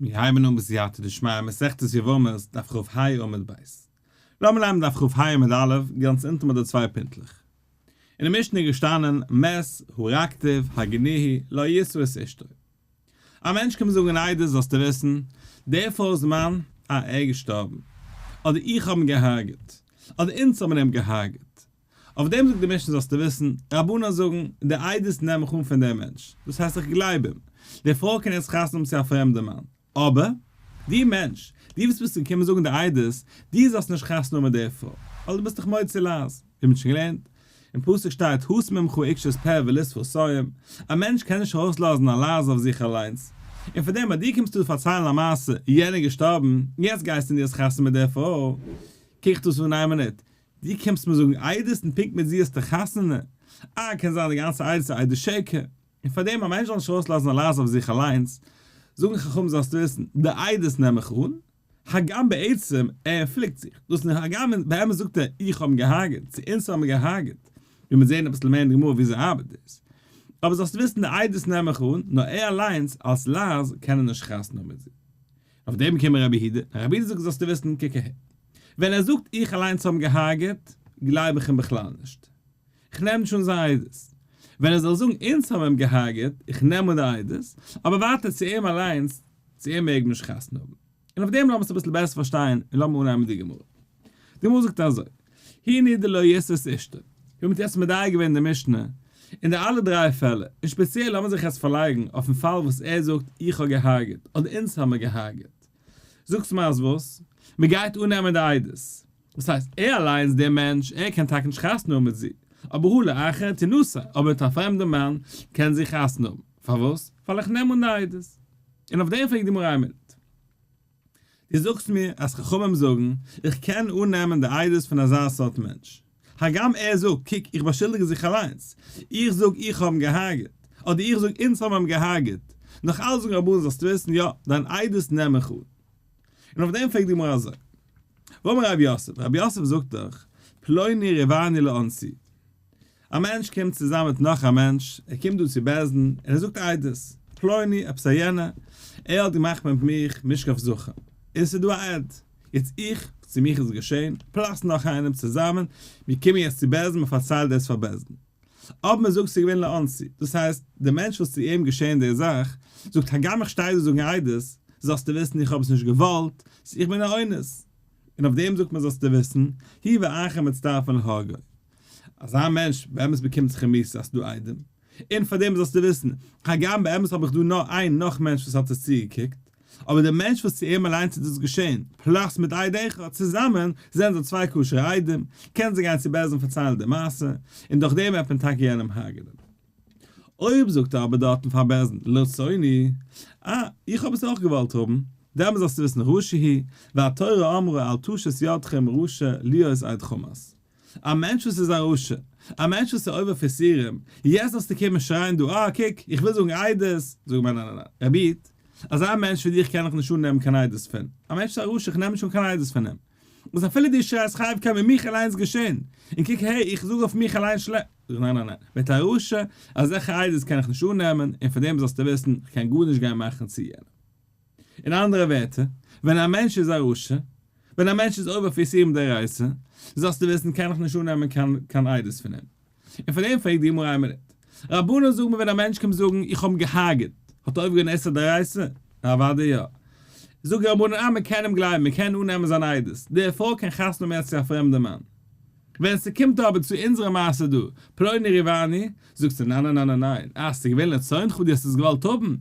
מיר הייבן אן בסייעתא דשמיא מסכת יבמות דף כ"ה עמוד ב'. לאמיר נעמען דף כ"ה עמוד א', גאנץ אונטן ביי די צוויי פינטלעך. אין די משנה איז געשטאנען מת הרגתיו הגינוהו לא ישא את אשתו. א מענטש קומט זאגן עדות זאלסטו וויסן, דער פרוי'ס מאן, אה, ער איז געשטארבן. אדער איך האב אים געהארגעט. אדער אונז האבן אים געהארגעט. אויף דעם זאגט די משנה זאלסטו וויסן, רבנן זאגן, די עדות נעם איך אן פון דעם מענטש, דאס הייסט איך גלייב אים, די פרוי קען יעצט חתונה האבן צו א פרעמדע מאן, אבער, דו מענטש, דו וואס ביסט געקומען זאגן די עדות, דו זאלסט נישט חתונה האבן מיט די פרוי, ווייל דו ביסט דאך מוציא לעז, ווי מ'האט שוין געלערנט, אין פסוק שטייט הס ממך עקשות פה ולשפתים, א מענטש קען נישט ארויסלאזן א לעז אויף זיך אליינס, און פאר דעם אז דו קומסט דא פארציילן א מעשה, יענער איז געשטארבן, יעצט גייסטו און דו האסט חתונה מיט די פרוי, קוק דאס אן איין מינוט, דו קומסט מיר זאגן עדות און פונקט מיט זי האסטו חתונה? אה, קען זיין די גאנצע עדות איז עדות שקר. און פאר דעם א מענטש זאל נישט ארויסלאזן א לעז אויף זיך אליינס, זאגן חכמים זאלסטו וויסן, די עדות נעם איך אן, הגם בעצם ער אנטפליקט זיך, דאס איז הגם באמת זאגט ער איך האב אים געהארגעט, צו אונז האבן געהארגעט, ווי מיר זעהן אביסל מער אין די גמרא וויאזוי ארבעט דאס. אבער זאלסטו וויסן די עדות נעם איך אן, נאר ער אליינס אלס לעז קען ער נישט חתונה האבן מיט זי. אויף דעם קומען רבי יהודה, און רבי יהודה זאגט זאלסטו וויסן, קוק אהער, ווען ער זאגט איך אליינס האב אים געהארגעט, גלייב איך אים בכלל נישט, איך נעם נישט אן זיין עדות. ווען ער זאל זאגן אונז האבן אים געהארגעט, איך נעם אן די עדות, אבער ווייטער צו אים אליינס, צו אים מעג מען נישט חתונה האבן. און אויף דעם לאמיר עס אביסל בעסער פארשטיין, און לאמיר אנהייבן מיט די גמרא. די גמרא זאגט אזוי, הנה דלא ישא את אשתו. מיר האבן יעצט מדייק געווען אין די משנה, אין די אלע דריי פעלער, און שפעציעל לאמיר זיך יעצט פארלייגן אויפן פאל וואס ער זאגט איך האב געהארגעט, אדער אונז האמיר געהארגעט. זאגסט מיר אז וואס? מען גייט אננעמען די עדות. וואס הייסט, ער אליינס דער מענטש, ער קען טאקע נישט חתונה האבן מיט זי, אבער הא לאחר תינשא, אבער מיט א פרעמדע מאן קען זי חתונה האבן. פארוואס? ווייל איך נעם אן די עדות. און אויף דעם פרעגט די גמרא איין מינוט. דו זאגסט מיר אז חכמים זאגן איך קען אננעמען די עדות פון אזא סארט מענטש, הגם ער זאגט קוק איך באשולדיג זיך אליינס, איך זאג איך האב אים געהארגעט, אדער איך זאג אונז האבן אים געהארגעט, נאך אלץ זאגן רבנן זאלסטו וויסן יא, דיין עדות נעם איך אן. און אויף דעם פרעגט די גמרא אזוי, והאמר רב יוסף, רב יוסף זאגט דאך, פלוני רבעני לאונסי, א מענטש קומט צוזאמען מיט נאך א מענטש, ער קומט דא צו בית דין און ער זאגט עדות, פלוני, עפעס א יענער, ער האט געמאכט מיט מיך משכב זכר, און ס'איז דא א עד, יעצט איך, צו מיך איז געשען, plus נאך איינעם צוזאמען, מיר קומען יעצט צו בית דין, מען פארציילט דאס פאר בית דין. אבער מען זאגט ס'איז געווען לאונסי, דאס הייסט, דער מענטש וואס צו אים געשען די זאך, זאגט הגם איך שטיי דא זאגן עדות, זאלסטו וויסן איך האב עס נישט געוואלט, איך בין א אונס. און אויף דעם זאגט מען זאלסטו וויסן, הוא ואחר מצטרפין להורגו. אזא מענטש באמת באקומט זיך אין מיתה אז ס'דא עדים, און פאר דעם זאלסטו וויסן, הגם באמת האב איך דא נאר איין נאך מענטש וואס האט עס צוגעקוקט, אבער דער מענטש וואס צו אים אליינס איז דאס געשען, plus מיט עד אחד, צוזאמען זענען זיי צוויי כשר'ע עדים, קענען זיי גיין צו בית דין פארציילן די מעשה, און דורך דעם וועט מען טאקע יענעם הרג'נען. אויב זאגט ער אבער דארטן פאר בית דין לרצוני, אה, איך האב עס אויך געוואלט האבן, דעמאלט זאלסטו וויסן רשע הוא, והתורה אמרה אל תשת ידכם רשע להיות עד חמס. א מענטש וואס איז א רשע, א מענטש וואס איז עובר אויף איסורים, יעצט זאלסטו קומען שרייען דא, אה קוק, איך וויל זאגן עדות, זאג מיר ניין ניין ניין, רבי איד, אזא מענטש ווי דיך קען איך נישט אננעמען קיין עדות פון, א מענטש איז א רשע, איך נעם נישט אן קיין עדות פון אים, וואס אפילו דו שרייסט חייב קען מיט מיך אליינס געשען, און קוק העי, איך זאג אויף מיך אליין שלעכט, זאג איך ניין ניין ניין, מיט א רשע, אזעלכע עדות קען איך נישט אננעמען, און פאר דעם זאלסטו וויסן, איך קען גארנישט גיין מאכן צו יענעם. אין אנדערע ווערטער, ווען א מענטש איז א רשע, ווען א מענטש איז עובר אויף איסורים דאורייתא, זאלסטו וויסן קען איך נישט אננעמען קיין קיין עדות פון אים. און פאר דעם פרעגט די גמרא איין מינוט. רבנן זאגן מיר ווען א מענטש קומט זאגן איך האב אים געהארגעט, האט ער עובר געווען איסור דאורייתא? אוודאי יא. זאגן רבנן אה מען קען אים גלייבן, מען קען אננעמען זיין עדות, די פרוי קען חתונה האבן יעצט צו א פרעמדע מאן. ווען ס'קומט אבער צו אונזערע מעשה דא, פלוני רבעני, זאגסטו ניין ניין ניין ניין, אה ס'איז געווען לרצונך דו האסט עס געוואלט האבן,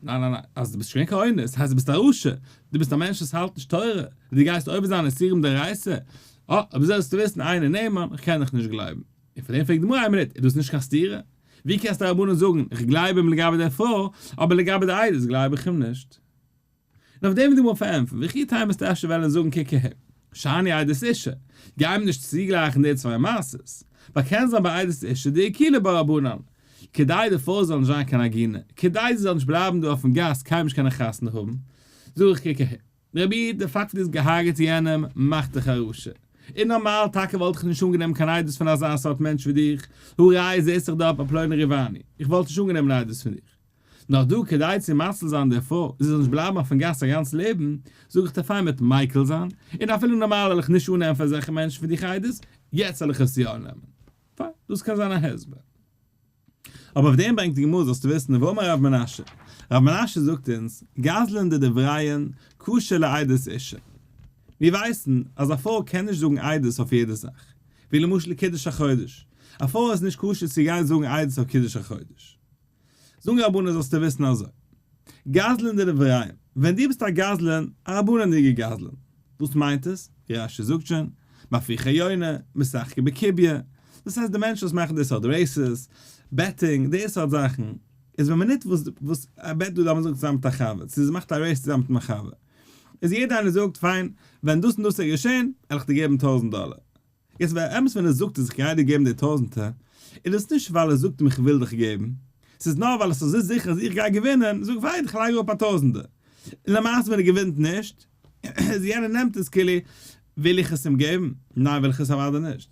ניין ניין ניין, אז דו ביסט שוין קיין אונס, הייסט דו ביסט א רשע, דו ביסט א מענטש וואס האלט נישט תורה, דו גייסט עובר זיין איסורים דאורייתא, אה, אבער זאלסטו וויסן אינו נאמן, איך קען דיך נישט גלייבן. און פאר דעם פרעגט די גמרא איין מינוט, איז דאס נישט קיין סתירה? ווי קענסטו רבנן זאגן, איך גלייב אים לגבי די פרוי, אבער לגבי די עדות גלייב איך אים נישט? און אויף דעם וועט די גמרא פארענטפערן, וכי תימא וועסטו אפשר וועלן זאגן קוק אהער, שאני עדות אשה, גיי מיר נישט צוגלייכן די צוויי מעשות, ווייל קען זיין ביי עדות אשה דאקילו בה רבנן, כדי די פרוי זאל נישט זיין קיין עגונה, כדי זי זאל נישט בלייבן דא אויפן גאס קיינמאל נישט קענען חתונה האבן, זאג איך קוק אהער, רבי איד, די פאקט וואס דו האסט געהארגעט יענעם מאכט דיך א רשע, און נארמאל טאקע וואלט איך נישט אנגענומען קיין עדות פון אזא סארט מענטש ווי דיך, הא ראי' זעסט זיך דארט ביי פלוני רבעני, איך וואלט נישט אנגענומען עדות פון דיך. נאר דא כדי צו מציל זיין די פרוי זי זאל נישט בלייבן אויפן גאס א גאנץ לעבן, זאג איך דיר פיין מיט מיקל זיין, און אפילו נארמאל וועל איך נישט אננעמען פאר אזעלכע מענטשן פון דיך עדות, יעצט וועל איך עס יא אננעמען. פיין, דאס קען זיין א הסבר. אבער אויף דעם ברענגט די גמרא זאלסטו וויסן, ואמר רב מנשה, רב מנשה זאגט אונז, גזלן דדבריהן כשר לעדות אישה. מיר ווייסן אז א פרוי קען נישט זאגן עדות אויף יעדע זאך, ווי למשל קידוש החודש, א פרוי איז נישט כשר צו גיין זאגן עדות אויף קידוש החודש. זאגן רבנן זאלסטו וויסן אזוי, גזלן דדבריהן, ווען דו ביסט א גזלן, א רבנן'דיגע גזלן, וואס מיינט עס? ווי רש"י זאגט שוין, מפריחי יונה, משחקי בקוביא, דאס הייסט די מענטשן וואס מאכן די סארט races, betting, די סארט זאכן, איז ווען מינוט וואס וואס ער bet דא לאמיר זאגן צוזאמען מיט א חבר, צו זי מאכט א race צוזאמען מיט מיין חבר, איז יעדער איינער זאגט פיין, ווען דאס און דאס איז געשען, וועל איך דיר געבן טויזענט דאלער. יעצט ווען אמת ווען ער זאגט אז איך גיי דיר געבן די טויזענטער, איז דאס נישט ווייל ער זאגט אים איך וויל דיך געבן, ס'איז נאר ווייל עס איז אזוי זיכער אז איך גיי געווינען, זאג ווייטער איך לייג אראפ א טויזענטער. און למעשה ווען ער געווינט נישט, איז יענער נעמט עס כאילו, וויל איך עס אים געבן? ניין וויל איך עס אוודאי נישט.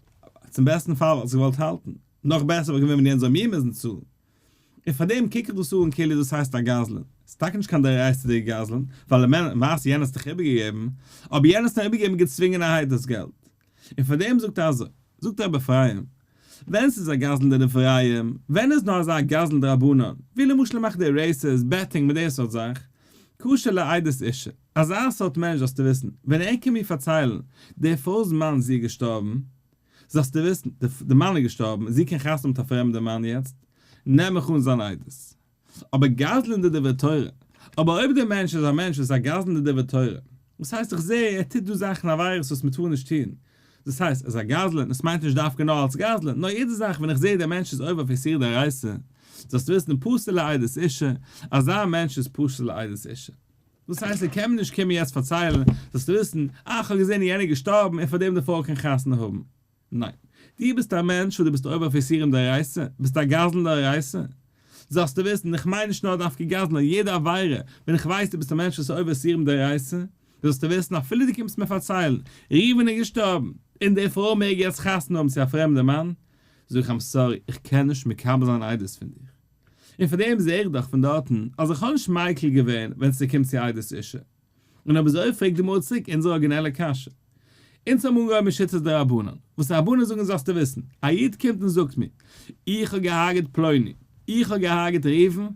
צום בעסטן פאל וואלט איך עס געוואלט האלטן. נאך בעסער וואלט געווען ווען יענער זאל מיר מוזן צאלן. און פאר דעם קוק איך דאס אן כאילו דאס הייסט א גזלן. ס'איז טאקע נישט קיין דאורייתא'דיגע גזלן, ווייל למעשה יענער האט עס דאך איבערגעגעבן, אבער יענער האט עס נאר איבערגעגעבן געצווינגענערהייט דאס געלט. און פאר דעם זאגט ער אזוי, זאגט רבי אפרים, ווען ס'איז א גזלן דדבריהם, ווען איז נאר אזא גזלן דרבנן, ווי למשל ער מאכט די races, betting מיט די סארט זאך, כשר לעדות אישה, אזא סארט מענטש זאלסטו וויסן, ווען ער קומט מיר פארציילן, די פרוי'ס מאן זי איז געשטארבן, זאלסטו וויסן, די מאן איז געשטארבן, זי קען חתונה האבן מיט א פרעמדע מאן יעצט, נעם איך אן זיין עדות. אבער גזלן דדברי תורה, אבער אויב דער מענטש איז א מענטש וואס איז א גזלן דדברי תורה, דאס הייסט איך זע ער טוט דא זאכן עבירות וואס מען טאר נישט טון, דאס הייסט ער איז א גזלן, עס מיינט נישט דווקא נאר אלס גזלן, נאר יעדע זאך ווען איך זע דער מענטש איז עובר אויף איסור דאורייתא, זאלסטו וויסן פסול לעדות אישה, אזא מענטש איז פסול לעדות אישה. דאס הייסט ער קען מיר נישט קומען יעצט פארציילן, זאלסטו וויסן, אה איך האב געזען יענער איז געשטארבן און פאר דעם די פרוי קען חתונה האבן. ניין. דו ביסט א מענטש וואס דו ביסט עובר אויף איסורים דאורייתא, ביסט א גזלן דאורייתא. זאלסטו וויסן, איך מיין נישט נאר דווקא גזלן, נאר יעדע עבירה, ווען איך ווייס דו ביסט א מענטש וואס איז עובר איסורים דאורייתא, זאלסטו וויסן, אפילו דו קומסט מיר פארציילן, ראובן איז געשטארבן, און די פרוי מעג יעצט חתונה האבן צו א פרעמדע מאן, זאג איך I'm sorry, איך קען נישט מקבל זיין עדות פון דיר. און פאר דעם זע איך דאך פון דארטן אז איך האב נישט מיקל געווען ווען ס'קומט צו עדות אישה. און אויב אזוי פרעגט די גמרא צוריק אונזער ארגינעלע קשיא. אונז האבן אנגעהויבן מיט שיטת די רבנן, וואס די רבנן זאגן זאלסטו וויסן, א איד קומט און זאגט מיר, איך האב געהארגעט פלוני, איך האב געהארגעט ראובן,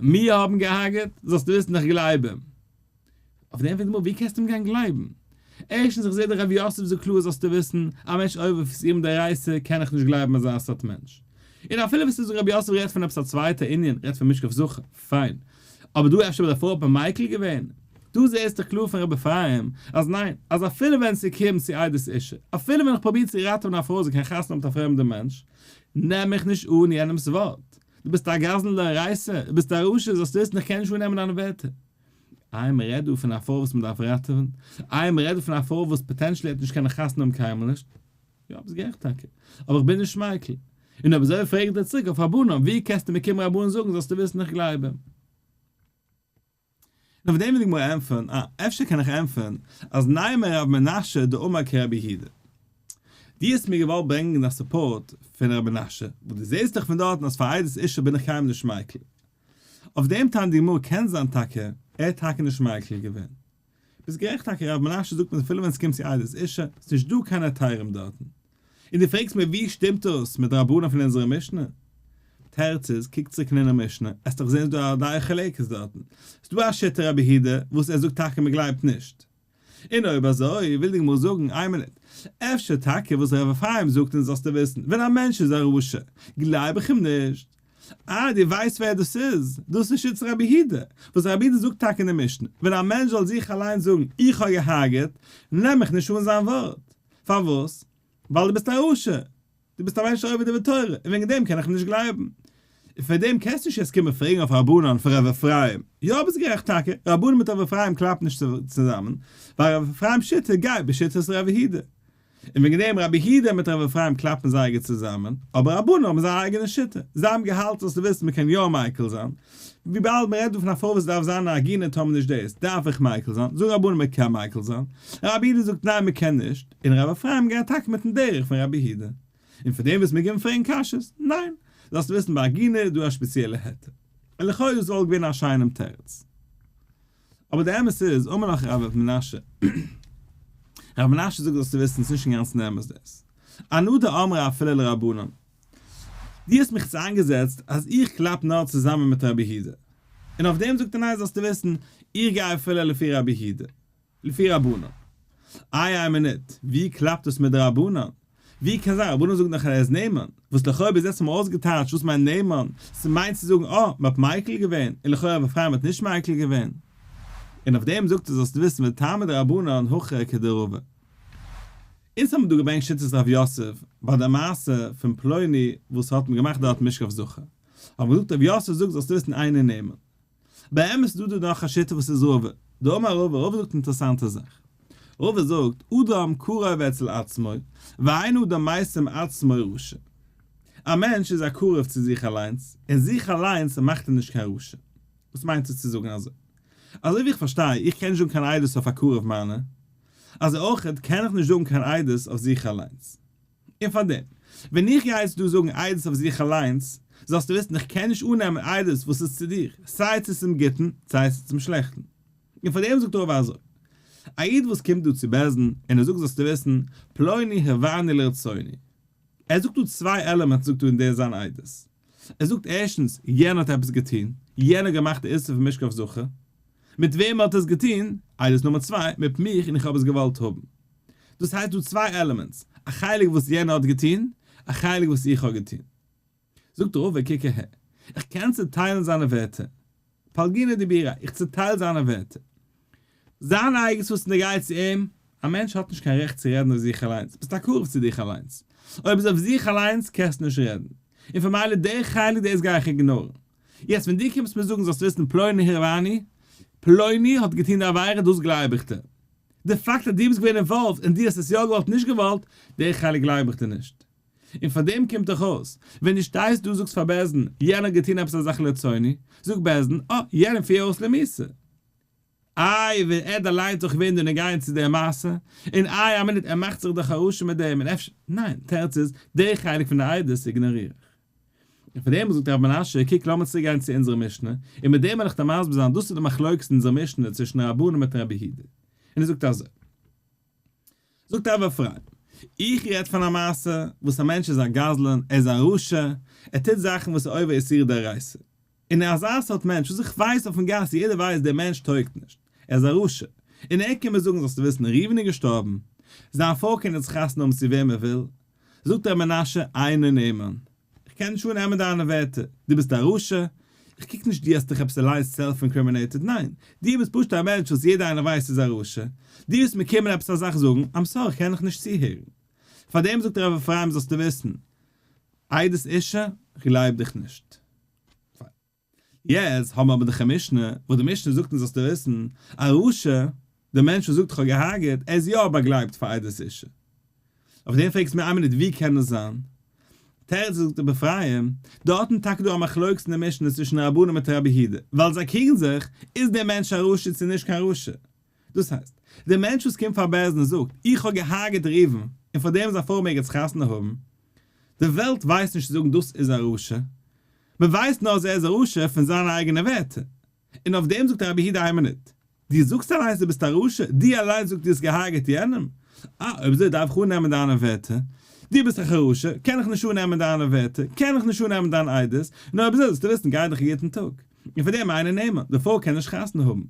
מיר האבן געהארגעט, זאלסטו וויסן איך גלייב אים. אויף דעם פרעגט די גמרא ווי קענסטו אים גיין גלייבן? ערשטנס איך זעה דאך רב יוסף זאגט קלאר זאלסטו וויסן, א מענטש עובר אויף איסורים דאורייתא קען איך נישט גלייבן אזא סארט מענטש. און אפילו וועסטו זאגן רב יוסף רעדט פון עפעס א צווייטע ענין, רעדט פון משכב זכר, פיין. אבער דא אפשר ביי די פרוי האט מען מיקל געווען? דא זעהסט דאך קלאר פון רבי אפרים אז ניין, אז אפילו ווען ס'קומט צו עדות אישה, אפילו ווען איך פרוביר צו ראטעווען א פרוי זי קען חתונה האבן מיט א פרעמדע מענטש, נעם איך נישט אן יענעמ'ס ווארט. דו ביסט א גזלן דאורייתא, דו ביסט א רשע, זאלסט וויסן איך קען נישט אננעמען דיינע ווערטער. איי מ'רעדט דא פון א פרוי וואס מ'דארף ראטעווען? איי מ'רעדט דא פון א פרוי וואס potentially וועט נישט קענען חתונה האבן קיינמאל נישט? יא ביסט גערעכט טאקע, אבער איך בין נישט מיקל. און אויב אזוי פרעג איך דיר צוריק אויף רבנן, ווי קענסטו מיר קומען רבנן זאגן זאלסטו וויסן איך גלייב אים. און אויף דעם וועט די גמרא ענטפערן, אה, אפשר קען איך ענטפערן אז נימא רב מנשה דאמר כרבי יהודה. דו האסט מיר געוואלט ברענגען א support פון רב מנשה, וואס דו זעסט דאך פון דארטן אז פאר עדות אישה בין איך קיינמאל נישט מיקל. אויף דעם טענה'ט די גמרא קען זיין טאקע ער האט טאקע נישט מיקל געווען. ביסט גערעכט טאקע רב מנשה זאגט מען אפילו ווען ס'קומט צו עדות אישה ס'נישט דא קיין היתרים דארטן. און דו פרעגסט מיר ווי שטימט דאס מיט די רבנן פון אונזערע משנה? תירוץ איז, קוק צוריק אין אונזער משנה, עסט דאך זען ס'איז דא א דעה חולקת דארטן. ס'איז דא א שיטה רבי יהודה וואס ער זאגט טאקע מ'גלייבט נישט. און אויב אזוי וויל די גמרא זאגן, איין מינוט, אפשר טאקע וואס ר' אפרים זאגט אונז זאלסטו וויסן, ווען א מענטש איז א רשע, גלייב איך אים נישט. אה, דו ווייסט ווער דאס איז? דאס איז שיטת רבי יהודה, וואס רבי יהודה זאגט טאקע אין די משנה, ווען א מענטש זאל זיך אליין זאגן, איך האב געהארגעט, נעם איך נישט אן זיין ווארט. פארוואס? ווייל דו ביסט א רשע. דו ביסט א מענטש עובר דברי תורה, און וועגן דעם קען איך אים נישט גלייבן. און פאר דעם קענסטו נישט יעצט קומען פרעגן אויף רבנן פון ר' אפרים. יא ביסט גערעכט טאקע, רבנן מיט ר' אפרים קלאפן נישט צוזאמען, ווייל ר' אפרים'ס שיטה גייט בשיטת ר' יהודה. און וועגן דעם רבי יהודה מיט ר' אפרים קלאפן זייער גוט צוזאמען, אבער רבנן האבן זייער אייגענע שיטה. זיי האבן געהאלטן זאלסטו וויסן מ'קען יא מיקל זיין, וויבאלד מ'רעדט דא פון א פרוי וואס דארף זיין א עגונה טאמער נישט דאס דארף איך מיקל זיין, זאגן רבנן מ'קען מיקל זיין, רבי יהודה זאגט ניין מ'קען נישט, און ר' אפרים גייט טאקע מיטן דרך פון רבי יהודה. און פון דעם וואס מיר געבן פרעגן קשיות, ניין, זאלסטו וויסן ביי עגונה איז דא א שפעציעלע היתר. און לכאורה דאס וואלט געווען א שיינעם תירוץ. אבער די אמת איז, אמר לך ר' מנשה, ר' מנשה זאגט זאלסטו וויסן, ס'איז נישט אינגאנצן אמת דאס. אנא דאמרי אפילו לרבנן. דו האסט מיך יעצט איינגעזעצט אז איך קלאפ נאר צוזאמען מיט רבי יהודה. און אויף דעם זאגט ער ניין זאלסטו וויסן, איך גיי אפילו לפי רבי יהודה. לפי רבנן. איי איין מינוט, ווי קלאפט דאס מיט די רבנן? ווי קען זיין, רבנן זאגן דאך אז ער איז נאמן, וואס לכאו' ביז יעצט האבן מיר אויסגעטייטשט וואס מיינט נאמן, ס'מיינט צו זאגן אה, מ'האט מיקל געווען, און לכאו' רבי אפרים האט נישט מיקל געווען. און אויף דעם זאגט ער זאלסטו וויסן וטעמא דרבנן הכי כדרבא. אונז האבן דא געברענגט שיטת רב יוסף ביי די מעשה פון פלוני וואס האט מען געמאכט דארט משכב זכר, האבן מיר געזאגט רב יוסף זאגט זאלסטו וויסן אינו נאמן. באמת איז דא דא נאך א שיטה וואס איז רבא, דאמר רבא, רבא זאגט אינטערעסאנטע זאך, רבא זאגט אדם קרוב אצל עצמו ואין אדם משים עצמו רשע, א מענטש איז א קרוב צו זיך אליינס, און זיך אליינס מאכט ער נישט קיין רשע, וואס מיינט עס צו זאגן אזוי? אזוי ווי איך פארשטיי, איך קען נישט זאגן קיין עדות אויף א קרוב מיינע, אזוי אויכעט קען איך נישט זאגן קיין עדות אויף זיך אליינס. און פארדעם, ווען איך גיי יעצט דא זאגן עדות אויף זיך אליינס, זאלסטו וויסן איך קען נישט אננעמען עדות וואס איז צו דיר, סיי צו צום גוטן, סיי צו צום שלעכטן. און פארדעם זאגט רבא אזוי, א איד וואס קומט דא צו בית דין און ער זאגט זאלסטו וויסן, פלוני הרבעני לרצוני. ער זאגט דא צוויי עלעמענטס זאגט דא אין דער זיין עדות. ער זאגט ערשטנס, יענער האט עפעס געטון, יענער האט געמאכט די איסור פון משכב זכר. מיט וועם ער האט עס געטון, עדות נומער צוויי, מיט מיך און איך האב עס געוואלט האבן. דאס הייסט דא צוויי elements, א חלק וואס יענער האט געטון, א חלק וואס איך האב געטון. זאגט רבא קוק אהער, איך קען צוטיילן זיינע ווערטער. פלגינן דיבוריה, איך צוטייל זיינע ווערטער. זיין אייגנס וואס נוגע צו אים, א מענטש האט נישט קיין רעכט צו רעדן אויף זיך אליינס, ביסט א קרוב צו דיך אליינס. אויב איז אויף זיך אליינס קענסטו נישט רעדן. און פון מילא די חלק דאס גיי איך ignore ן. יעצט ווען דו קומסט מיר זאגן זאלסט וויסן פלוני הרבעני, פלוני האט געטון די עבירה דאס גלייב איך דיר. די פאקט אז דו ביסט געווען involved און דו האסט עס יא געוואלט נישט געוואלט, די חלק גלייב איך דיר נישט. און פאר דעם קומט דאך אויס, ווען דו שטייסט דא זאגסט פאר בית דין, יענער האט געטון עפעס א זאך לרצוני, זאגט בית דין, אה, יענעם פיר אויס למיתה. איי, ווען ער אליינס דאך געווען דא נוגע צו דער מעשה, און איי א מינוט ער מאכט זיך דאך א רשע מיט דעם און אפשר, ניין, תירוץ איז, די חלק פון די עדות איגנאריר איך. און פאר דעם זאגט רב מנשה, קוק לאמיר צוריק גיין צו אונזערע משנה, און מיט דעם וועל איך דיר מסביר זיין, דאס איז די מחלוקת אין אונזער משנה צווישן רבנן מיט רבי יהודה. און ער זאגט אזוי. זאגט רב אפרים, איך רעד פון א מעשה וואס א מענטש איז א גזלן, ער איז א רשע, ער טוט זאכן וואס איז עובר איסור דאורייתא. און אזא סארט מענטש וואס איך ווייס אויפן גאס יעדער ווייסט דער מענטש טויגט נישט, ער איז א רשע, און ער קומט מיר זאגן זאלסטו וויסן ראובן איז געשטארבן, זיין פרוי קען יעצט חתונה האבן צו וועם ער וויל, זאגט ר' מנשה אינו נאמן, איך קען נישט אננעמען דיינע ווערטער, דו ביסט א רשע, איך קוק נישט דו האסט דיך עפעס אליינס self incriminated, ניין, דו ביסט פשוט א מענטש וואס יעדער איינער ווייסט איז א רשע, דו וועסט מיר קומען עפעס א זאך זאגן, I'm sorry איך קען דיך נישט צוהערן. פארדעם זאגט ר' אפרים זאלסטו וויסן, עדות אישה, כ'גלייב דיך נישט. פיין. יעצט האבן מיר אבער דאך א משנה, וואס די משנה זאגט אונז זאלסטו וויסן, א רשע, דער מענטש וואס זאגט איך האב געהארגעט, ער איז יא באגלייבט פאר עדות אישה. אויף דעם פרעגסטו מיר איין מינוט ווי קען עס זיין? תירוץ זאגט רבי אפרים, דארטן טאקע דא א מחלוקת אין די משנה צווישן רבנן מיט רבי יהודה, ווייל זיי קריגן זיך, איז דער מענטש א רשע צו נישט קיין רשע? דאס הייסט, דער מענטש וואס קומט פאר בית דין און זאגט, איך האב געהארגעט ראובן, און פאר דעם זיין פרוי מעג יעצט חתונה האבן, די וועלט ווייסט נישט צו זאגן דאס איז א רשע, מען ווייסט נאר אז ער איז א רשע פון זיינע אייגענע ווערטער, און אויף דעם זאגט רבי יהודה איין מינוט, דו זאגסט אליינס דו ביסט א רשע, דו אליינס זאגסט דו האסט געהארגעט יענעם, אה אויב אזוי דארף איך אננעמען דיינע ווערטער, דו ביסט דאך א רשע, קען איך נישט אננעמען דיינע ווערטער, קען איך נישט אננעמען דיין עדות, נו אויב אזוי זאלסטו וויסן גיי דיך א גוטן טאג, און פאר דעם אינו נאמן, די פרוי קען נישט חתונה האבן.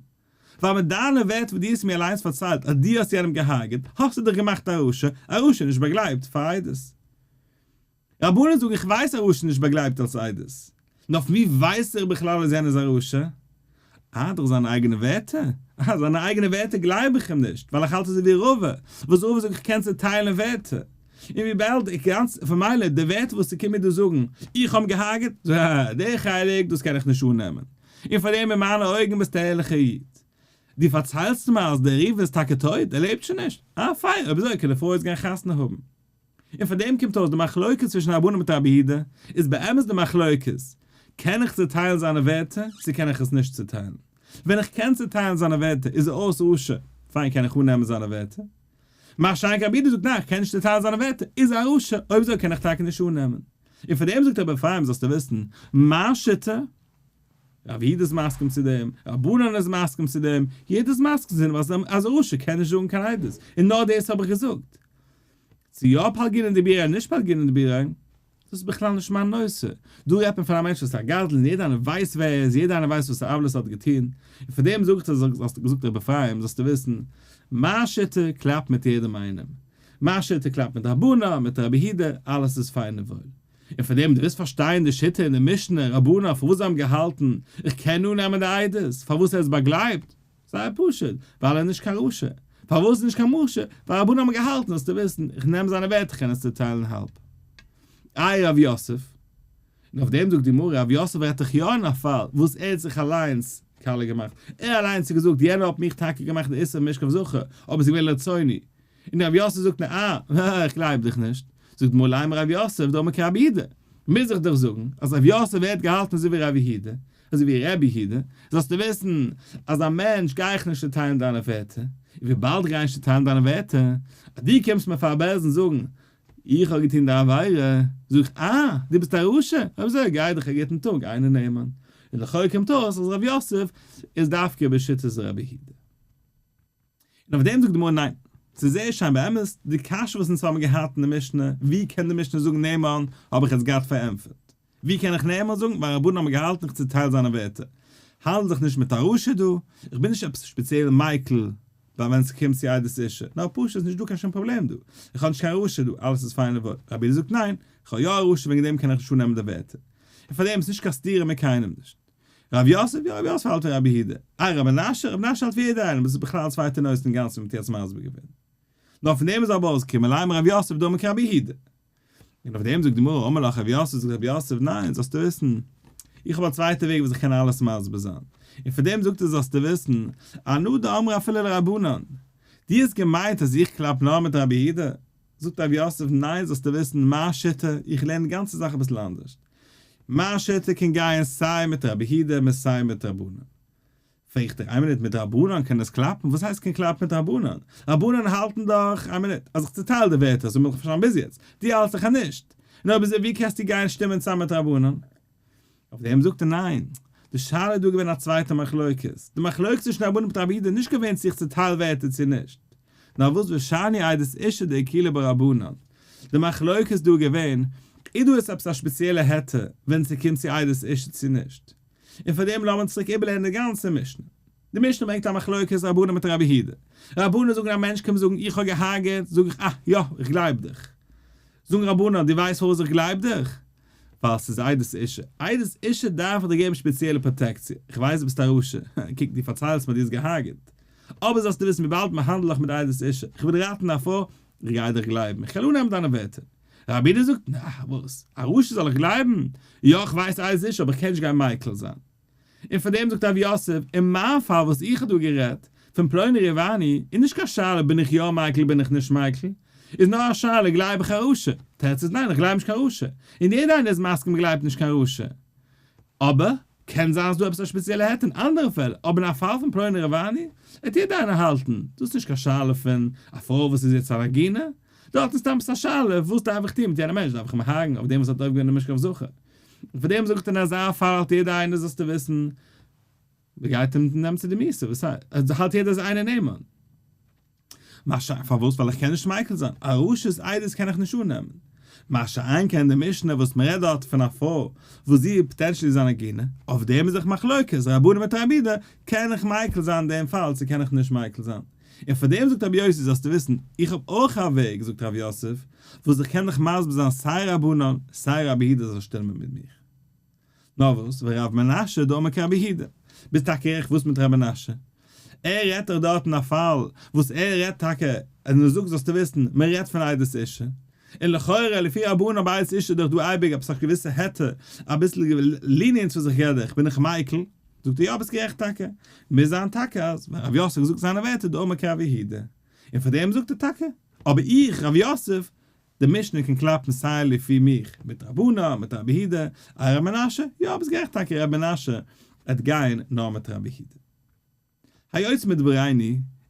ווייל מיט דיינע ווערטער וואס דו האסט מיר אליינס פארציילט אז דו האסט יענעם געהארגעט, האסטו דיך געמאכט א רשע, א רשע איז נישט באגלייבט פאר עדות. רבנן זאגן איך ווייס א רשע איז נישט באגלייבט אלס עדות. נאר פון ווי ווייס איך בכלל אז יענער איז א רשע? אה, דורך זיינע אייגענע ווערטער? אה, זיינע אייגענע ווערטער גלייב איך אים נישט, ווייל איך האלט אזוי ווי רבא, וואס רבא זאגט איך קען צעטיילן ווערטער. און וויבאלד איך גאנץ, פון מילא די ווערטער וואס ס'קומט מיר דא זאגן, איך האב אים געהארגעט, די חלק דאס קען איך נישט אננעמען. און פאר דעם אין מיינע אויגן ביסטו א ערליכער איד. דו פארציילסט מיר אז דער ראובן איז טאקע טויט, ער לעבט שוין נישט? אה פיין, אויב אזוי קען די פרוי יעצט גיין חתונה האבן. און פאר דעם קומט אויס די מחלוקת צווישן רבנן מיט רבי יהודה איז באמת די מחלוקת, קען איך צוטיילן זיינע ווערטער צו קען איך עס נישט צוטיילן? ווען איך קען צוטיילן זיינע ווערטער איז ער אויס רשע, פיין קען איך אננעמען זיינע ווערטער. מה שאין כן רבי יהודה זאגט ניין איך קען נישט צוטיילן זיינע ווערטער, איז ער א רשע, אויב אזוי קען איך טאקע נישט אננעמען. און פאר דעם זאגט רבי אפרים זאלסטו וויסן, מיין שיטה. רב יהודה איז מסכים צו דעם, רבנן איז מסכים צו דעם, יעדער איז מסכים צו דעם אז אז א רשע קען נישט זאגן קיין עדות, און נאר דאס האב איך געזאגט. צו יא פלגינן דביריה נישט פלגינן דביריה, דאס איז בכלל נישט מיין נושא. דא רעדט מען פון א מענטש וואס איז א גזלן, יעדער איינער ווייסט ווער ער איז, יעדער איינער ווייסט וואס עוולות ער האט געטון, און פאר דעם זאג איך דיר, האסטו געזאגט רבי אפרים, זאלסטו וויסן, מיין שיטה קלאפט מיט יעדעם איינעם. מיין שיטה קלאפט מיט רבנן, מיט רבי יהודה, אלעס איז פיין און וואויל. און פאר דעם דו ווילסט פארשטיין די שיטה אין די משנה, רבנן, פארוואס זיי האבן געהאלטן, איך קען אננעמען די עדות, פארוואס ער איז באגלייבט, זייער פשוט, ווייל ער איז נישט קיין רשע. פארוואס איז נישט קיין רשע? ווייל רבנן האבן געהאלטן, זאלסטו וויסן, איך נעם זיינע ווערטער איך קען עס צוטיילן האלב. איי רב יוסף? און אויף דעם זאגט די גמרא, רב יוסף רעדט דאך יא אין א פאל וואס ער האט זיך אליינס קאלע געמאכט, ער אליינס האט געזאגט יענער האט מיך טאקע געמאכט די איסור משכב זכר, אבער עס איז געווען לרצוני. און רב יוסף זאגט נעה, איך גלייב דיך נישט. זאגט די גמרא לימא רב יוסף דאמר כרבי יהודה. מוז איך דאך זאגן אז רב יוסף ווערט געהאלטן אזוי ווי רבי יהודה, אזוי ווי רבי יהודה, זאלסטו וויסן אז א מענטש גיי איך נישט צוטיילן דיינע ווערטער, און וויבאלד איך גיי נישט צוטיילן דיינע ווערטער, אז דו קומסט מיר פאר בית דין זאגן איך האב געטון די עבירה, זאג איך אה, דו ביסט א רשע, אויב אזוי גיי דיך א גוטן טאג, אינו נאמן. און לכאו' קומט אויס אז רב יוסף איז דווקא בשיטת רבי יהודה. און אויף דעם זאגט די גמרא ניין, ס'איז זייער שיין באמת, די קשיא וואס אונז האבן געהאט אין די משנה, ווי קען די משנה זאגן נאמן, האב איך יעצט געהאט פארענטפערט. ווי קען איך נאמן זאגן, ווייל רבנן האבן געהאלטן איך צוטייל זיינע ווערטער. האנדל זיך נישט מיט א רשע דא, איך בין נישט עפעס שפעציעל מיקל ביי ווען ס'קומט צו עדות אישה, נאר פשוט איז נישט דא קיין שום פראבלעם דא, איך האב נישט קיין רשע דא, אלעס איז פיין און וואויל. רבי יהודה זאגט ניין, איך האב יא א רשע וועגן דעם קען איך נישט אננעמען די ווערטער. און פאר דעם איז נישט קיין סתירה מיט קיינעם נישט. רב יוסף? יא רב יוסף האלט ווי רבי יהודה. איי רבי מנשה? רבי מנשה האלט ווי יעדער איינער, דאס איז בכלל א צווייטע נושא אינגאנצן ווי מ'האט יעצט מסביר געווען. נאר פון דעם איז אבער אויסגעקומען לימא רב יוסף דאמר כרבי יהודה. און אויף דעם זאגט די גמרא אמר לך רב יוסף זאגט רב יוסף ניין זאלסטו וויסן איך האב א צווייטע וועג וואס איך קען אלעס מסביר זיין און פון דעם זאגט ער זאלסטו וויסן אנא דאמרי אפילו לרבנן דו האסט געמיינט אז איך קלאפ נאר מיט רבי יהודה זאגט רב יוסף ניין זאלסטו וויסן מיין שיטה איך לערן די גאנצע זאך אביסל אנדערשט מיין שיטה קען גייען סיי מיט רבי יהודה און סיי מיט רבנן פרעגט ער, איין מינוט, מיט רבנן קען עס קלאפן? וואס הייסט קען קלאפן מיט רבנן? רבנן האלטן דאך, איין מינוט, אז איך צוטייל די ווערטער, אזוי האב איך פארשטאנען ביז יעצט, דו האלטסט דאך אז נישט. און אויב אזוי ווי קענסטו גיין שטימען צוזאמען מיט רבנן? אויף דעם זאגט ער ניין, די שאלה איז דא געווען א צווייטע מחלוקת, די מחלוקת צווישן רבנן מיט רבי יהודה איז נישט געווען צו איך צוטייל ווערטער צו נישט, נאר וואס ושאני עדות אשה דאקילו בה רבנן, די מחלוקת איז דא געווען, איז דא עס עפעס א שפעציעלע היתר ווען ס'קומט צו עדות אשה צו נישט. און פאר דעם לאמיר צוריק איבערלערנען די גאנצע משנה. די משנה ברענגט א מחלוקת רבנן מיט רבי יהודה. רבנן זאגן א מענטש קומט זאגן איך האב געהארגעט, זאג איך אה יא איך גלייב דיך. זאגן רבנן דו ווייסט פארוואס איך גלייב דיך? ווייל ס'איז עדות אישה. עדות אישה דארף איך דיר געבן שפעציעלע פראטעקציע. איך ווייס דו ביסט א רשע. קוק דו פארציילסט מיר דו האסט געהארגעט. אבער זאלסטו וויסן וויבאלד מ'האנדלט דאך מיט עדות אישה, איך וויל ראטן א פרוי, איך גיי דיך גלייבן, איך וועל אננעמען דיינע ווערטער. רבי יהודה זאגט, נא, וואס? א רשע זאל איך גלייבן? יא, איך ווייס אלעס נישט, אבער איך קען נישט גיין מיקל זיין. און פאר דעם זאגט רב יוסף, אין מיין פאל וואס איך האב דא גערעדט, פון פלוני רבעני, איז נישט קיין שאלה בין איך יא מיקל בין איך נישט מיקל, איז נאר א שאלה גלייב איך א רשע? תירוץ איז ניין איך גלייב נישט קיין רשע, און יעדער איינער איז מסכים גלייבט נישט קיין רשע. אבער, קען זיין אז דא עפעס א שפעציעלע היתר אין אנדערע פעלער, אבער אין א פאל פון פלוני רבעני, וועט יעדער איינער האלטן, דאס איז נישט קיין שאלה פון א פרוי וואס איז יעצט אן עגונה, דארט איז סתם עפעס א שאלה, וואס דארף איך טון מיט יענעם מענטש, דארף איך אים הרג'ן אויף דעם וואס האט אויפגעהויבן די משכב זכר? און פאר דעם זאגט ער אין אזא פאל האלט יעדער איינער זאלסטו וויסן, מען גייט אים נעמען צו די מיתה, וואס הייסט? האלט יעדער אז איינער נאמן. מה ש. פארוואס? ווייל איך קען נישט מיקל זיין, א רשע'ס עדות קען איך נישט אננעמען. מה שאין כן די משנה וואס מען רעדט דארט פון א פרוי וואס זי איז potentially זיין עגונה, אויף דעם איז דאך מחלוקת רבנן מיט רבי יהודה, קען איך מיקל זיין אין דעם פאל צו קען איך נישט מיקל זיין. און פאר דעם זאגט רבי יוסי זאלסטו וויסן, איך האב אויך א וועג, זאגט רב יוסף, וואס איך קען דיך מסביר זיין סיי רבנן סיי רבי יהודה זאל שטימען מיט מיך. נאר וואס, ורב מנשה דאמר כרבי יהודה. ביסט טאקע גערעכט וואס מיט רב מנשה? ער רעדט דאך דארט אין א פאל וואס ער רעדט טאקע, און ער זאגט זאלסטו וויסן, מען רעדט פון עדות אישה. און לכאורה לפי רבנן ביי עדות אישה איז דאך דא אייביג עפעס א געוויסע היתר, אביסל lenience וואס איך געב דיך, בין איך מיקל? זאגט ער יא ביסט גערעכט טאקע, מוז זיין טאקע אז ווען רב יוסף האט געזאגט זיינע ווערטער דאמר כרבי יהודה, און פאר דעם זאגט ער טאקע, אבער איך רב יוסף, די משנה קען קלאפן סיי לפי מיך מיט רבנן מיט רבי יהודה, איי ר' מנשה, יא ביסט גערעכט טאקע ר' מנשה עט גיין נאר מיט רבי יהודה. היוצא מדברינו,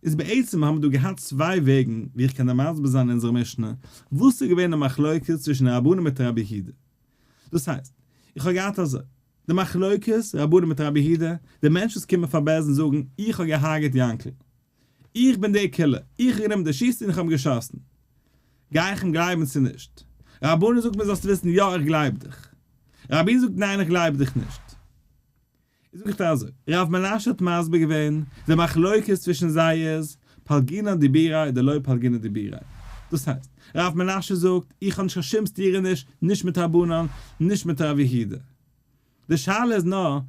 איז בעצם האבן מיר דא געהאט צוויי וועגן ווי איך קען דיר מסביר זיין אונזער משנה, וואס איז געווען די מחלוקת צווישן רבנן מיט רבי יהודה. דאס הייסט, איך האב געהאט אזוי. די מחלוקת, רבנן מיט רבי יהודה, די מענטש וואס קומען פאר בית דין זאגן, איך האב געהארגעט יענקל. איך בין דער killer, איך האב גענומען די שיסן און איך האב אים געשאסן. גיי איך אים גלייבן צו נישט? רבנן זאגט מיר זאלסט וויסן יא איך גלייב דיך. רבי יהודה זאגט ניין איך גלייב דיך נישט. איז זאג איך דיר אזוי, ר' מנשה האט מסביר געווען די מחלוקת צווישן זיי איז פלגינן דיבוריה דלא פלגינן דיבוריה. דאס הייסט, ר' מנשה זאגט איך האב נישט קיין שום סתירה נישט נישט מיט רבנן נישט מיט ר' יהודה. די שאלה איז נאר